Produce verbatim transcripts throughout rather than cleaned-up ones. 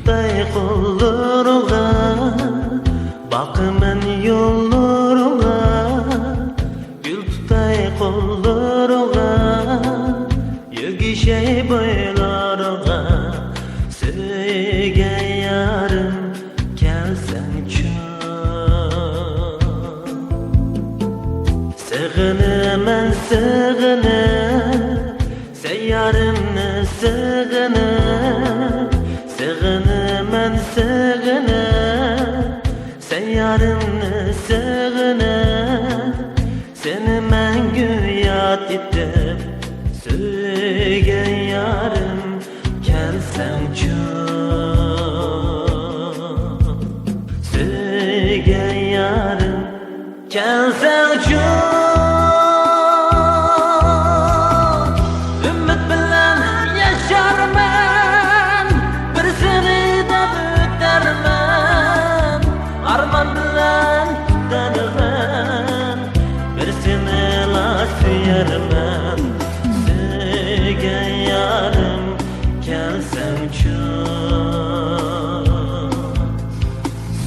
تۇتاي قوللىرىڭغا، باقىمەن يوللىرىڭغا، گۈل تۇتاي قوللىرىڭغا، يۆگىشەي بويلىرىڭغا، سۆيگەن يارىم، كەلسەڭچۇ. سېغىنىمەن، سېغىنىپ، سەن يارىمنى سېغىنىپ، سېغىنىمەن، سېغىنىپ، سەن يارىمنى سېغىنىپ، سېنى مەڭگۈ ياد ئېتىپ، سۆيگەن يارىم، كەلسەڭچۇ. سۆيگەن يارىم، كەلسەڭچۇ. ئۈمىد بىلەن ياشارمەن، بىر سېنى دەپ ئۆتەرمەن. ئارمان بىلەن كۈتەرمەن، بىر سېنىلا سۆيەرمەن. سۆيگەن يارىم، كەلسەڭچۇ.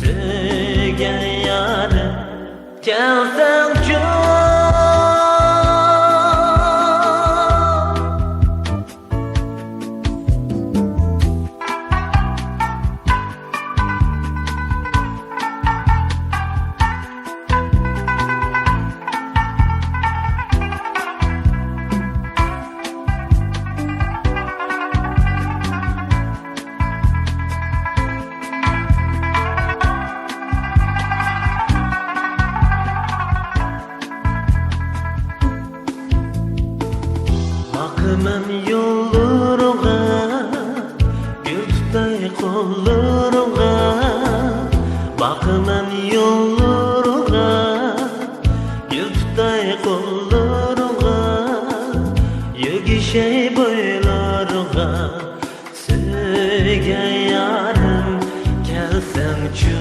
سۆيگەن يارىم، كەلسەڭچۇ. باقىمەن يوللىرىڭغا، گۈل تۇتاي قوللىرىڭغا. باقىمەن يوللىرىڭغا، گۈل تۇتاي قوللىرىڭغا، يۆگىشەي بويلىرىڭغا. سۆيگەن يارىم، كەلسەڭچۇ.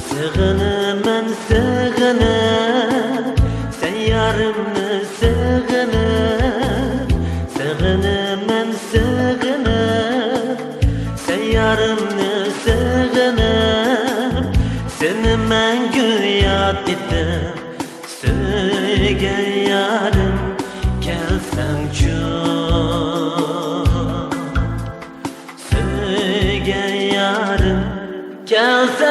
سېغىنىمەن، سېغىنىپ، سەن يارىمنى سېغىنىپ، سېغىنىمەن، سېغىنىپ، سەن يارىمنى سېغىنىپ، سېنى مەڭگۈ ياد ئېتىپ، سۆيگەن يارىم، كەلسەڭچۇ. سۆيگەن يارىم، كەلسەڭ